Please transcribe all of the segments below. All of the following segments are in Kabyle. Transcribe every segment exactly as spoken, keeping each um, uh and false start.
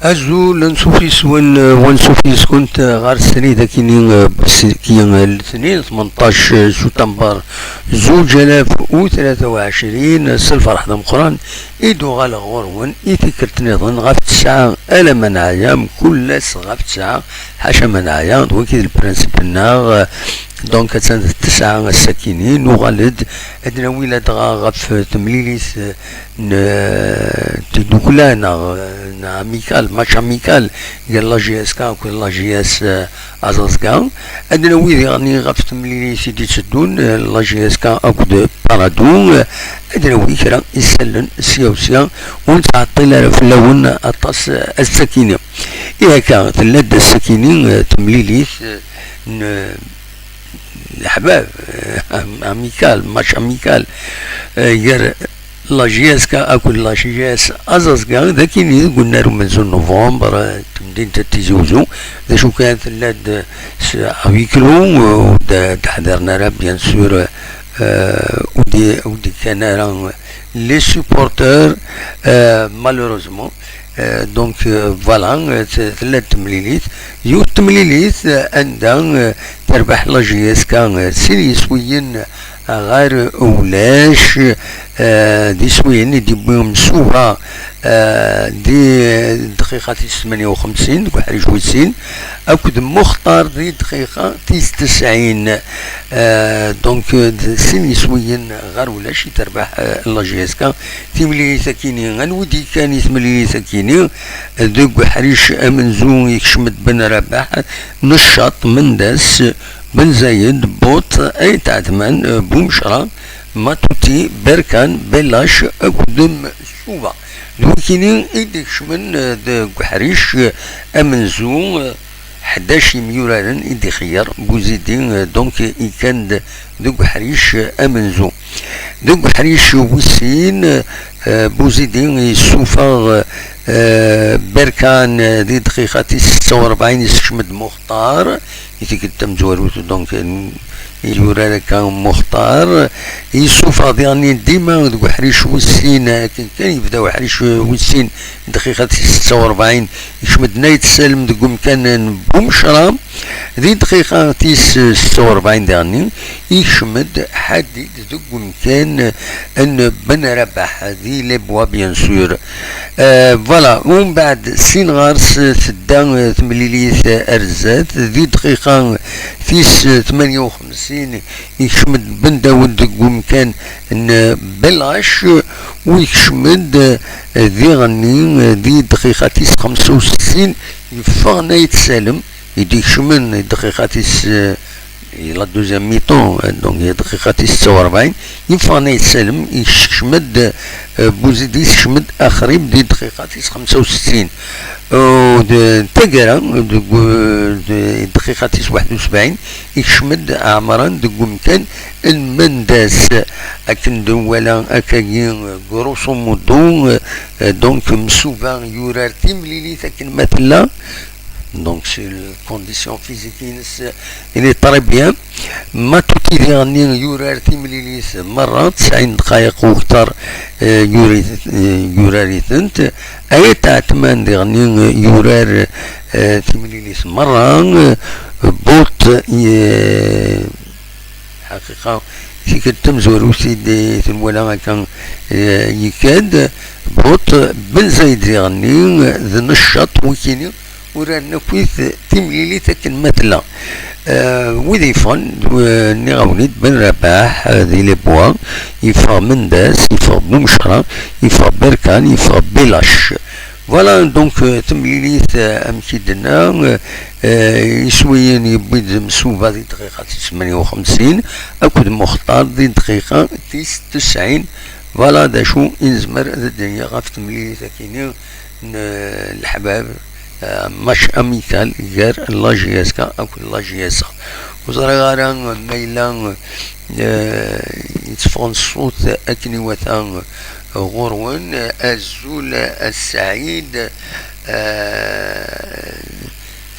Azul, ansuf yes-wen, eh, wansuf yes-kunt, eh, ɣer srid akini, eh, s-, ki, eh, letnin, tmenṭac, eh, sutamber, zuǧ alaf u tlata u ɛecrin, eh, s lferḥ d ameqqran i d-uɣaleɣ ɣur-wen i tikkelt nniḍen ɣef tesɛa, alamma neɛya, mkul ass ɣef tesɛa, ḥaca ma neɛya, d wagi d lprinsip-nneɣ, eh, donc attan d tesɛa ass-akini, nuɣal-d ad nawi ladɣa ɣef temlilit, eh, n, eh, tidukla neɣ, eh, n amical, match amical, gar la J S K akked la J S, eh, Aẓaẓga. Ad nawi diɣen ɣef temlilit i d-itteddun, eh, la J S K akked Paradou. Ad nawi kra isallen sya u sya, ur nettɛeṭṭil ara fell-awen aṭas, eh, ass-akini. Ihi akka, tella-d ass-akini, eh, temlilit, eh, n, leḥbab, eh, amical, match amical, eh, gar la J S K akked la J S Aẓaẓga, d akini deg unnar umenzu n novembre, eh, temdint n Tizi Uzzu, d acu kan tella-d s à huis clos, eh, ur d-, d-ḥdiren ara, bien sûr, eh, ur d-, ur d-kkan ara les supporters, eh, malheureusement. Eh, donc, eh, voilà, eh, t-, tella-d temlilit. Yiwet temlilit, eh, anda, eh, terbeḥ la J S K, eh, sin yiswiyen, eh, ɣer ulac, eh, d iswiyen i d-yewwi Msuba, eh, di dqiqa tis tmanya u xemsin, deg uḥric wis sin, akked Muxtar di dqiqa tis tesɛin. Eh, donc, eh, d sin yiswiyen ɣer ulac i terbeḥ, eh, la J S K. Timlilit akini, anwi d-yekkan i temlilit akini? Deg uḥric amenzu yekcem-d Ben Rabaḥ, Neccaṭ, Mendas, Ben Zayed, Buṭ, Ayt Ɛetman, Bumecra, Matuti, Berkan, Belac akked Msuba. D wikini i d-ikecmen, eh, deg uḥric, eh, amenzu, eh, ḥdac imyuraren i d-ixeyyer Buzidi, eh, donc, ikkan-d deg uḥric, eh, amenzu. Deg uḥric wis sin, eh, Buzidi yessufeɣ, eh, Berkan, eh, di dqiqa tis setta u rebɛin, yessekcem-d Muxtar, i tikkelt tamezwarut, donc, n-, yurar akka Muxtar. Yessufeɣ diɣen dima deg uḥric wis sin, akken kan yebda uḥric wis sin, dqiqa tis setta u rebɛin, yekcem-d Nayt Salem deg umkan n Bumecra. Di dqiqa tis setta u rebɛin diɣen, yekcem-d Ḥadid deg umkan n Ben Rabaḥ di Les Bois, bien sûr. Euh, voilà, umbeɛd sin ɣer-s tedda, euh, temlilit, euh, ar zdat. Di dqiqa tis, euh, tmanya u xemsin, yekcem-d Ben Dawed deg umkan n, euh, Belac, u yekcem-d, euh, diɣenni, euh, di dqiqa tis xemsa u settin, yeffeɣ Nayt Salem, i d-ikecmen i dqiqa tis, euh, la deuxième mi-temps, euh, donc, i dqiqa tis setta u rebɛin, yeffeɣ Nayt Salem, yekcem-d, euh, Buzidi yekcem-d axrib di dqiqa tis xemsa u settin. Euh, d-, taggara, deg, euh, d-, dqiqa tis waḥed u sebɛin, yekcem-d Ɛemran deg umkan n Mendas. Akken d-nwala akkagi, euh, grosso modo, euh, donc, Msuba yurar timlilit akken ma tella. Donc, c'est la condition physique-ines, il est très bien. Matuti diɣenni yurar timlilit merra, tesɛin dqayeq u akter, eh, yuri-, eh, yurar-itent. Ayt Ɛetman diɣenni, eh, yurar, eh, timlilit merra, eh, Buṭ, eh, Ḥaqiqa, tikkelt tamezwarut i d-, i t-nwala akka, eh, yekka-d, Buṭ, Ben Zayed diɣenni, d Neccaṭ, wikini uraren akkit timlilit akken ma tella. Eh, wid yeffɣen, eh, nniɣ-awen-id, Ben Rabaḥ, eh, di Les Bois, yeffeɣ Mendas, yeffeɣ Bumecra, yeffeɣ Berkan, yeffeɣ Belac. Voilà, donc, euh, temlilit, euh, amek i d-tenna, euh, euh, iswiyen yewwi-d Msuba di dqiqa tis tmanya u xemsin, akked Muxtar di dqiqa tis tesɛin. Voilà d acu i nezmer ad d-nini ɣef temlilit akini n, euh, leḥbab, euh, match amical gar la J S K akked la J S A. Ur ẓriɣ ara ma yella, euh, yetteffeɣ ṣṣut akken iwata, euh, ɣur-wen. Azul a Sɛid, euh,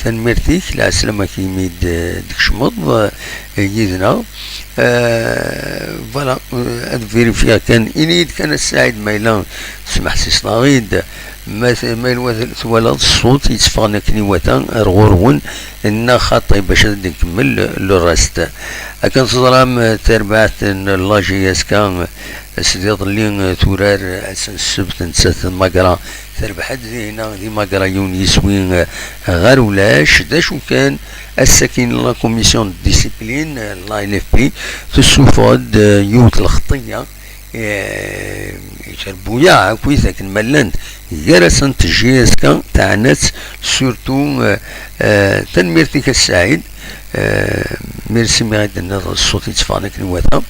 tanemmirt-ik, lɛeslama-k imi d-, d-tkecmeḍ, euh, yid-neɣ. Euh, voilà, euh, ad vérifier kan, ini-yi-d kan a Sɛid ma yella tesmeḥsiseḍ-aɣ-id, Ma t-, ma yella twalaḍ ṣṣut yetteffɣen akken iwata ar ɣur-wen, neɣ xaṭi, bac ad d-nkemmel le reste. Akken teẓram, tarbaɛt n la J S K s iḍelli turar ass n ssebt, nettat Magra terbeḥ-d dihina di Magra yiwen yiswi ɣer ulac. D acu kan, ass-akin la commission de discipline, la L F P, tessufeɣ-d yiwet lxeṭṭiyya, eh, yettrebbuyaɛ akkit akken ma llant gar-asent J S K, teɛna-tt surtout, eh, eh, tanemmirt-ik a Saɛid, eh, merci mi ɣ-d-tenniḍ ṣṣut yetteffɣen akken iwata.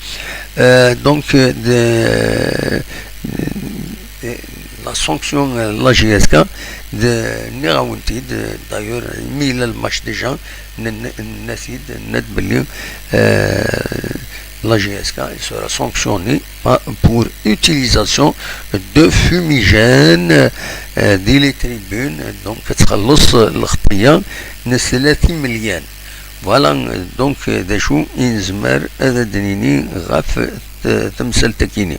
Eh, donc, eh, de, eh, la sanction, eh, la J S K, de, nniɣ-awen-t-id, eh, d'ailleurs, mi yella le match déjà, n-, n-, nenna-t-id, nenna-d belli, eh, la J S K sera sanctionnée pa-, pour utilisation de fumigène, eh, di les tribunes, donc ad txelleṣ lxeṭṭiyya n tlata imelyan. Voilà, donc, eh, d acu i nezmer ad d-nini ɣef t-, temsalt-akini.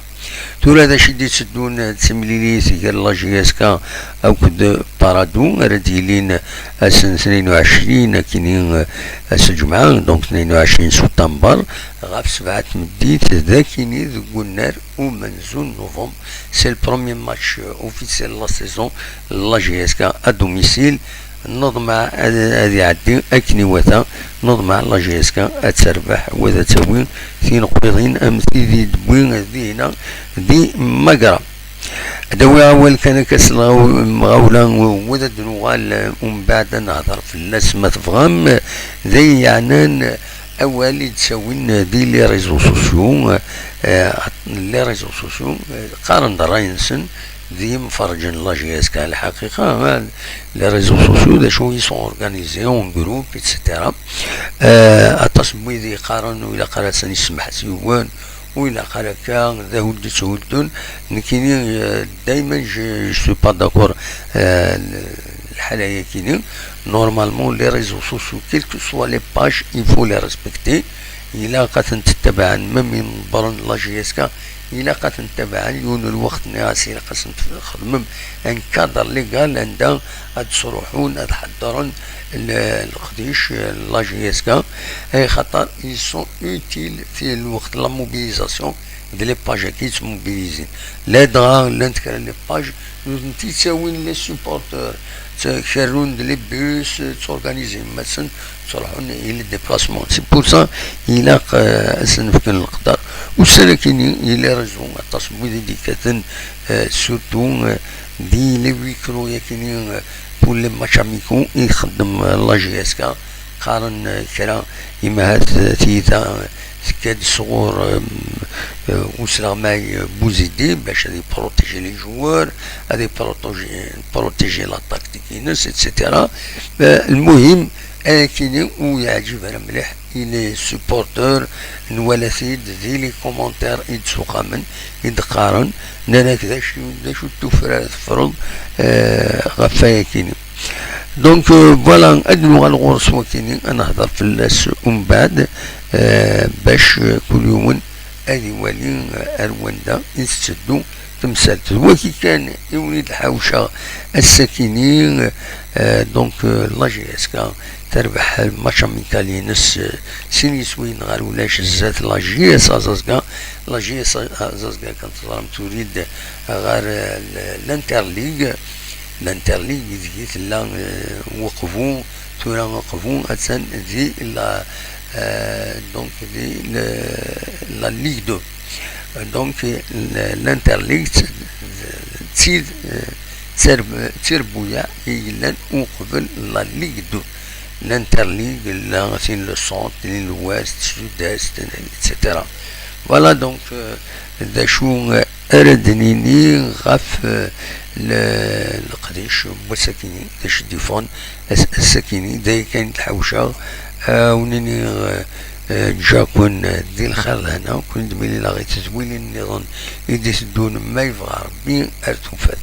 Tura d acu i d-itteddun d timlilit gar la J S K akked Paradou, ara d-yilin ass n tnayen u ɛecrin akini, eh, ass n lǧemɛa, donc tnayen u ɛecrin septembre, ɣef sebɛa n tmeddit, d akini deg unnar umenzu n novembre. C'est le premier match, euh, officiel de la saison, la J S K à domicile. Neḍmeɛ ad, ad iɛeddi akken iwata, neḍmeɛ la J S K ad terbeḥ, wa ad tawi tineqwiḍin am tid i d-tewwi dihina di Magra. Ad awiɣ awal kan akka s lɣaw-, lemɣawla, wa ad d-nuɣal, eh, umbeɛd ad nehder fell-as ma tebɣam. D ayen yeɛnan awal i d-ttawin di les réseaux sociaux, eh, les réseaux sociaux, eh, qqaren-d ṛṛay-nsen d yimferrǧen n la J S K. Lḥaqiqa, eh, les réseaux sociaux, d acu, ils sont organisés en groupe, et cetera. Eh, aṭas n wid yeqqaren ur ilaq ara ad sen-yessemḥes yiwen, ur ilaq ara akka, d ahuddu tthuddun. Nekkini, eh, dayman, je, je suis pas d'accord, eh, lḥala-yakini. Normalement, les réseaux sociaux, quelles que soient les pages, il faut les respecter. Ilaq ad tent-ttabaɛen, même imḍebbren n la J S K, ilaq ad tent-ttabaɛen. Yiwen n lweqt nniɣ-as ilaq ad sen-txedmem un cadre légal anda ad sruḥun, ad ḥeddren l-, leqdic n la J S K, ay xaṭer ils sont utiles fi lweqt la mobilisation d les pages-agi ttmobilizin. Ladɣa llant kra n les pages, nutenti ttawin les supporteurs, tt-, kerrun-d les bus, ttorganizin, ma-, ttruḥun i les déplacements. C'est pour ça ilaq, euh, ad sen-fken leqder. Ussan-akini, il a raison, aṭas n wid i d-ikkaten, euh, surtout, euh, di les huis clos-yakini, euh, pour les matchs amicaux i txeddem, euh, la J S K, qqaren, euh, kra, imahat, euh, tiyita, euh, tekka-d sɣur, euh, euh, usleɣmay, euh, Bouzidi, bac ad protéger les joueurs, ad protéger, protéger la tactique-ines, et cetera. Euh, lmuhim, ayakini ur yeɛǧib ara mliḥ i les supporteurs, nwala-t-id di les commentaires i d-suqamen, i d-qqaren, nnan-ak d acu, d acu n tuffra ara teffreḍ, euh, ɣef wayakini. Donc, euh, voilà, ad nuɣal ɣur-s wakini, ad nehder fell-as umbeɛd, euh, bac, euh, kul yiwen ad iwali, euh, ar wanda i tetteddu temsalt. D waki kan i wen-id-ḥawceɣ ass-akini, euh, donc, euh, la J S K terbeḥ match amical-ines, euh, sin yiswiyen ɣer ulac zdat la J S Azazga. La J S Azazga kan teẓram turid ɣer, euh, l-, l'Interligue. L'Interligue ideg i tella, euh, Uqbu, tura Uqbu attan di la, euh, donc di le-, la Ligue deux. Donc, l-, l'Interligue d, d, d tid, euh, d tirb-, d tirbuyaɛ i yellan uqbel la Ligue deux. L'Interligue, la, tin le centre, tin l'ouest, sud-est, et cetera. Voilà, donc, euh, d acu, euh, ara d-nini ɣef, euh, le-, leqdic n wass-akini, d acu d-yeffɣen ass-, ass-akini, d aya kan i d-ḥawceɣ, euh, ad wen-iniɣ, euh, euh, ǧǧiɣ-ken, euh, di lxir d lehna, ken-id mi ɣ-tezwilin nniḍen i d-iteddun, ma yebɣa Rebbi, ar tufat.